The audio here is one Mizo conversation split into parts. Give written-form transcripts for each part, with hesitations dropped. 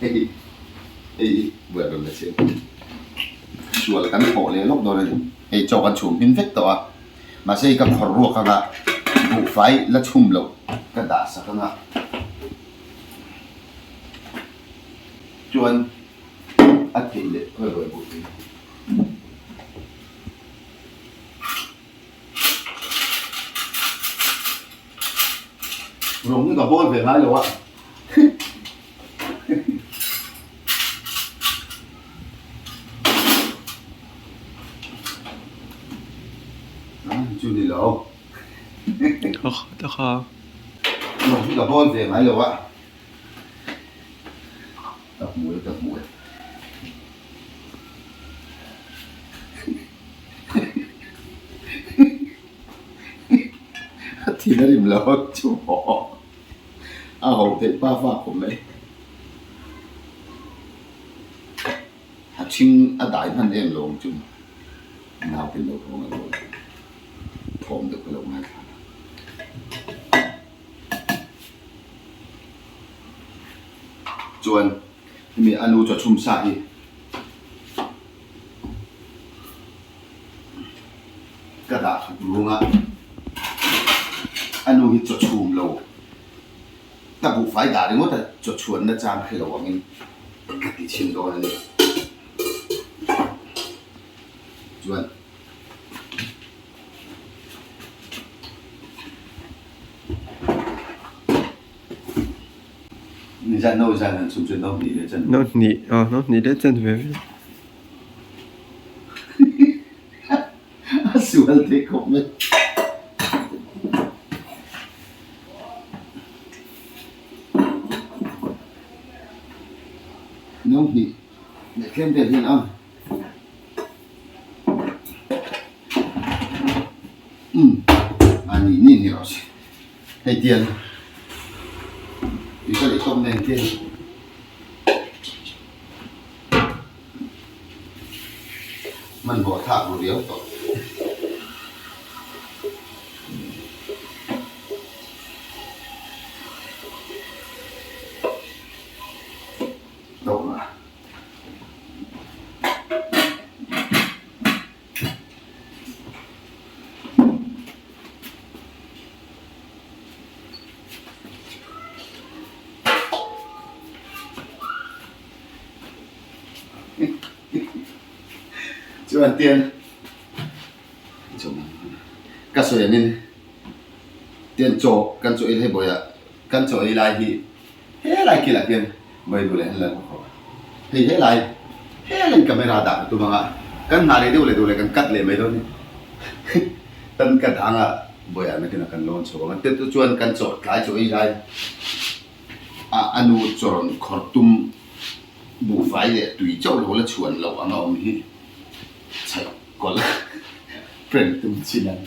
Hei hei buai rawn la chiang. Sual kan thawh leh lawk dawn a ni. Hei chaw kan chhum hmin vek tawh a. Mahse hei ka khawr ruak anga buhfai la chhum loh ka dah sak anga chuan a theih leh khawi buai buh hi. Rawng hi ka bawl ve ngai lo a. Chu ni lo. Rawng hi ka bawl ve ngai lo a. Ka hmu e, ka hmu e. A thin a rim lo chu a ho theih pa fa khawp mai. A ṭhing a dai hman em lo ang chu naute lo thawng a lo thawm deuh ka lo ngaithla. Chuan hemi a nu chaw chhum sa hi ka dah thuk rung a, a nu hi chaw chhum lo ka buhfai dah ringawt a, chaw chhuanna chang hre lo angin ka ti chhin dawn a ni. Chuan. Ni zan no zan han chhum chu no hnih leh chan. No hnih aw no hnih leh chan ve ve. A sual thei khawp mai. No hnih leh tlem vel hian a. Umm a ni ni ni rawh se hei tian tui ka leh tawp nen khian hmanhmawh thlak ru riau tawh. Chuan tian ka sawi angin tian chaw kan chaw ei hei bawiah kan chaw ei lai hi Helai kilah hian Bible ah hian la hmu khawp a, hei helai helaiin camera dah ka tum ang a, kan nghah leh deuh leh deuh leh kan cut leh mai dawn ni kan cut ang a, bawiah nakinah kan lawn chho ang a, te chu chuan kan chaw tlai chaw ei lai a a nu chaw rawn khawr tum buhfai leh tui chauh lo la chhuan loh ang a awm hi chhaih kawlh prank tum chin ang.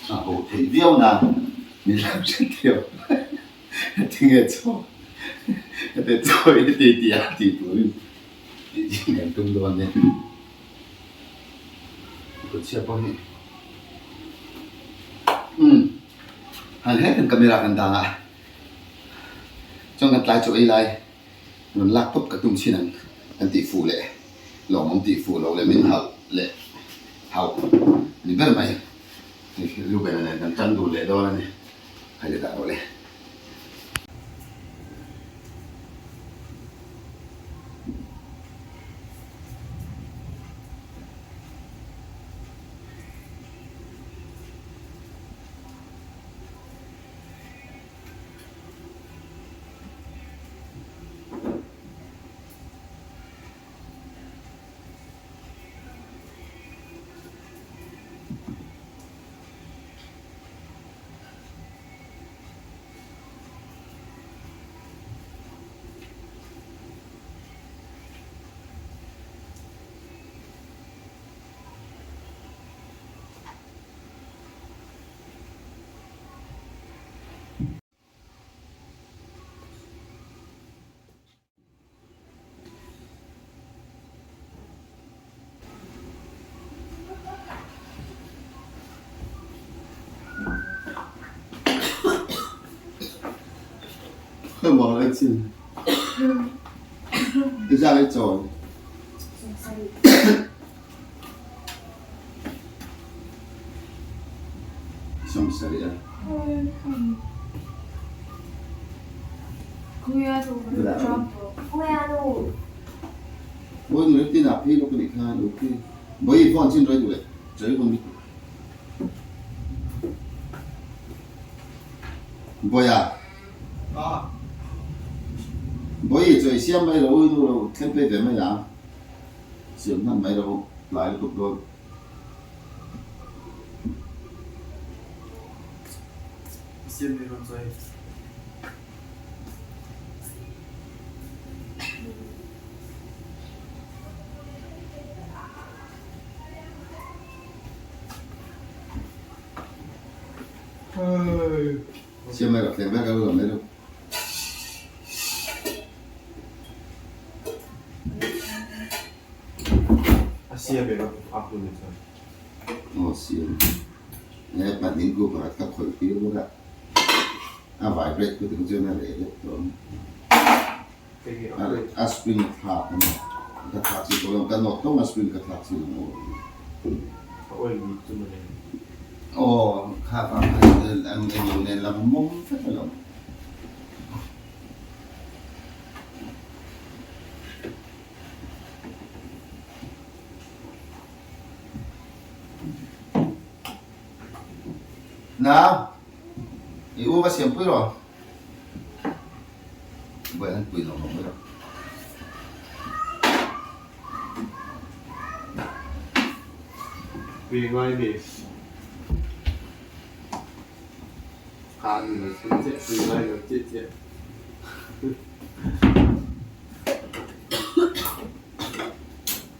A ho theih viau na min lo hre thiam tinge chaw heti chaw hi ti ti a tih turin tih chin kan tum dawn nia kut chhiat pawh hi umm han hetan camera kan dang a. Chuan kan tlai chu ei lai rawn lak tawp ka tum chin ang kan tih fuh leh lawmawm tih fuh loh leh min hauh leh hauh ni ber mai. Hei Reuben-a nen kan tan dun leh dawn a ni. Hei le dah rawh le. Khawimaw ei chin? Izang ei chawi. 70 a. Bawi nu le tinak phi lok nih khan u khi bawi phone chin roi du le choi hun Bawi a Bawi choi siam mai lo nu lo thlen pe ve mai ang siam hman mai lo tlai lutuk dawn. Siam mai rawh thleng vek a lo mai lo. A siam em a hun chuan. Aw siam. He pahnih ku pakhat ka khawih tir bawk a. A vibrate ku ting chuan a reh deuh tawh ang. A spring a thlak a ni. Ka thlak si tawh lo ka nawt tawng a spring ka thlak si lo maw. A oil leak chu mawle. Aw kha kha an englo nen lam mawm vek alawm. Nau, i u va siam pui rawh. Vawi an pui lo mai rawh. Pui ngai mi. Kha ni lo chiah chiah, pui ngai lo chiah chiah.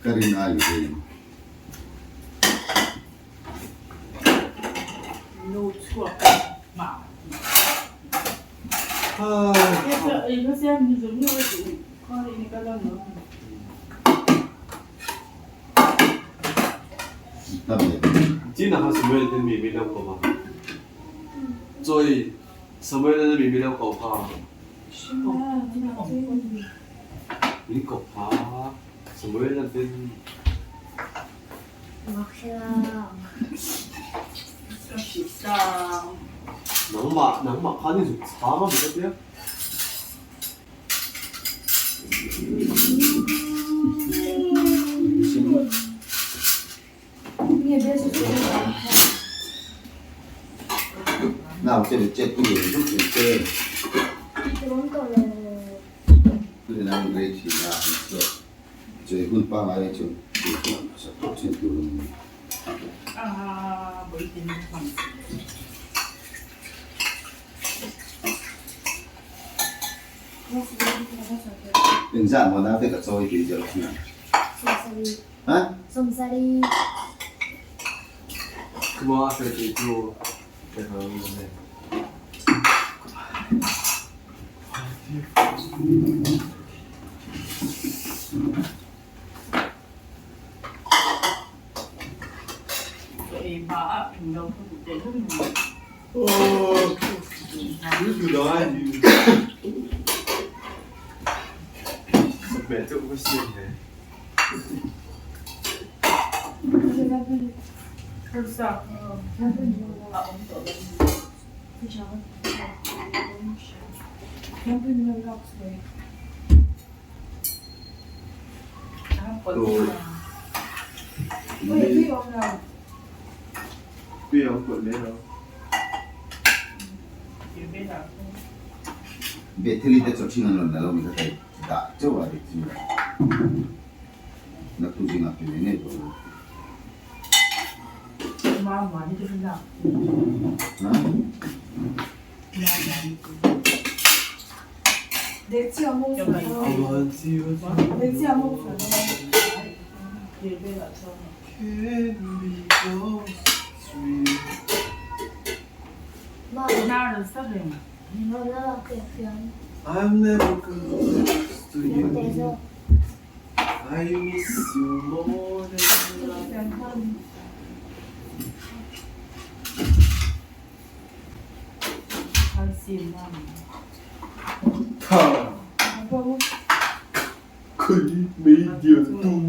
Ka rin ai ve. Nau te chet ku lu lu te. Nang rei thin a so chei hun pangai chu sak thin tur ni. Engzah maw naute ka chawi tih zir thin ang. Ha? Betheli te chaw thin an rawn la lo mi kha ka dah teuh a dik chu naktuk zingah pe ngei ngei tawh lo. Tha khui mei dian tu.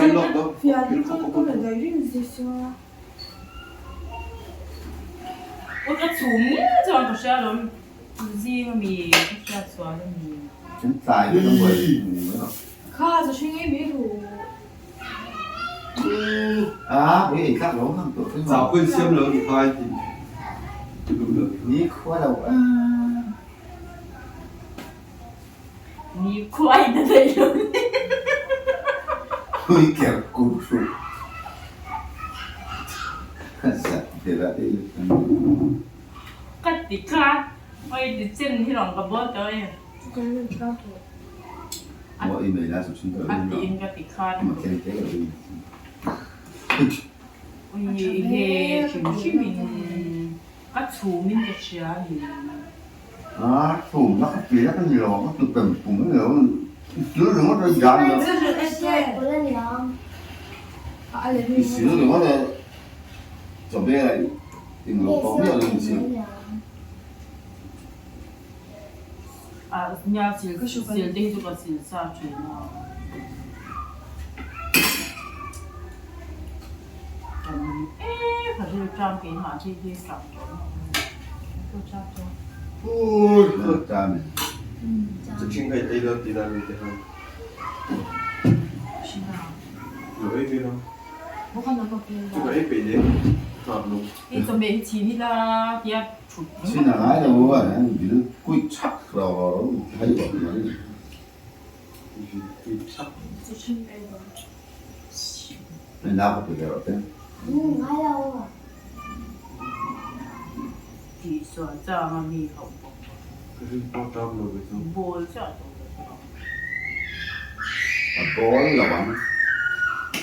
siam lawk dawn. Aw ka chhum ngei chuan ka hria alawm zing ami ka hriat sual ami. Kan tlai vek ang buai ni mai lo. Kha chu hring em i ru. A pui ei tlak lo hang tawh thei maw. Chau pawhin siam lo ni khai ti duh lo. Ni khua lo a. Ni khua in a nei lo ni. Hui ker kur hruh. Zat bela ei lo. Ka ti kha oi ti chen hi rong ka bawl tawh e. A tiin ka ti khan Ui he hrim hrim in ka chhum in ka hria a ni. Nia sil sil te hi chu ka sil sa thin a. Kan e ka hril tang keimah hi hi tang tawh na Chaching hei ei lo ti dan mi te han. Lo ei ve lo. Chu ka ei peih leh tlak lo. Hei chawhmeh hi chhin ila tia thut Chhin a ngai lo a, an vil kuih chhak lo hei awm mai. Vil kuih chhak. Hei nau ka pe ve rawh te. Tih sual chang a mi hauh bawk a. Ka rin pawh tam lo ve chu. Bawl chiah tawh lo bawk ang. A bawl lo ang.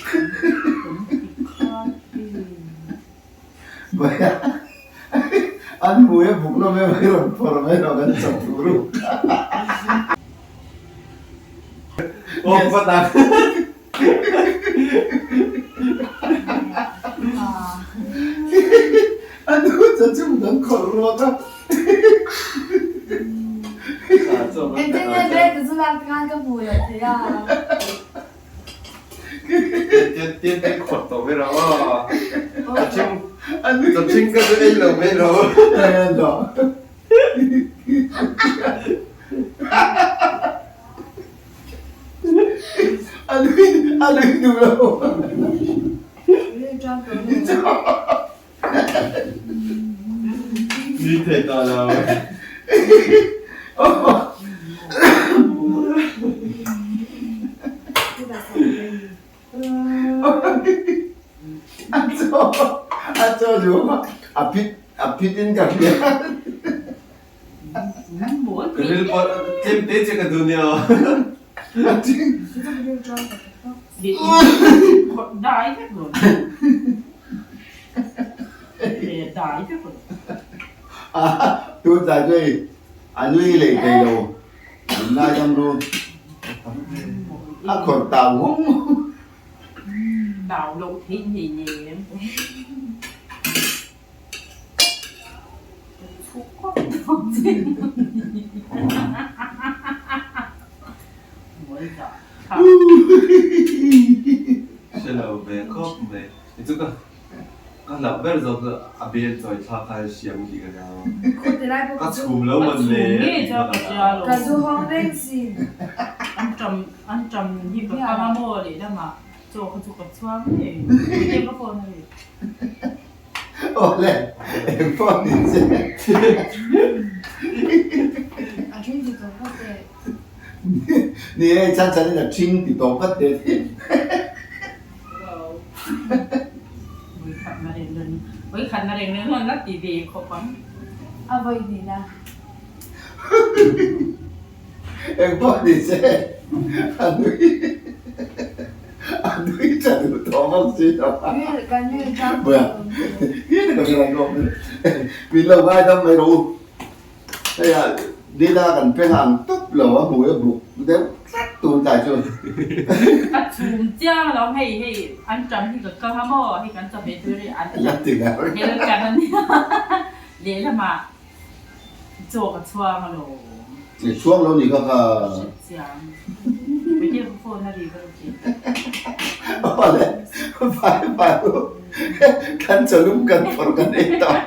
Kan ti khan em. Baya an hmui a buk lo mai mai rawn phawrh mai lo kan chawp ru. Aw vat ang. A nu cha chung kan khawrh ruak a. Engtin nge bag te chu lak khan ka hmu loh thei a. Tian te khawt tawh mai rawh aw. Chaching chaching ka chu ei lo mai rawh. A nui a nui duh lo. Nui thei ta lo. A chaw a chaw duh a phit a phit in ka hria. Ka ril pawh tlem te che ka duh nia. Tun tlai chu hei a nui leh thei lo an ngaidam ru a khawrh tau hung Tau loh theih nei nem. Hre lo ve khawp mai. Ni chu ka ka hlauh ber zawk chu a bel chawi thlak kha hriam tih ka hria. Ka chhum lo man le tih kha ka hlau. Chaw kha chu ka chhuang ngei eng ka phone a ri. Aw le eng phone ni che. A ṭhing ti tawh vat e. Ni e chan chan in a ṭhing ti tawh vat e. Vawikhat na reng reng vawikhat na reng reng hian la ti ve khawp ang. A vawi hnih na. Eng pawh ni se a nui a nui tha duh tawh bawk si lo a. Bawia min lo ngaidam mai rawh u. Hei ah Dina kan peng ang tawp lo a hmui a buk deuh tlat tun tlai chu. Ka chhum chiang alawm hei hei an ṭam hi ka kal a maw hei kan chawhmeh tur hi an ṭam hel kan a nia lehlamah Chaw ka chhuang alawm. I chhuang lo nih kha kha. Hre chiang. Video ka phone a ri ka lo ti. Awle, vai vai u, kan chawlum kan phawrh kan ei tawh.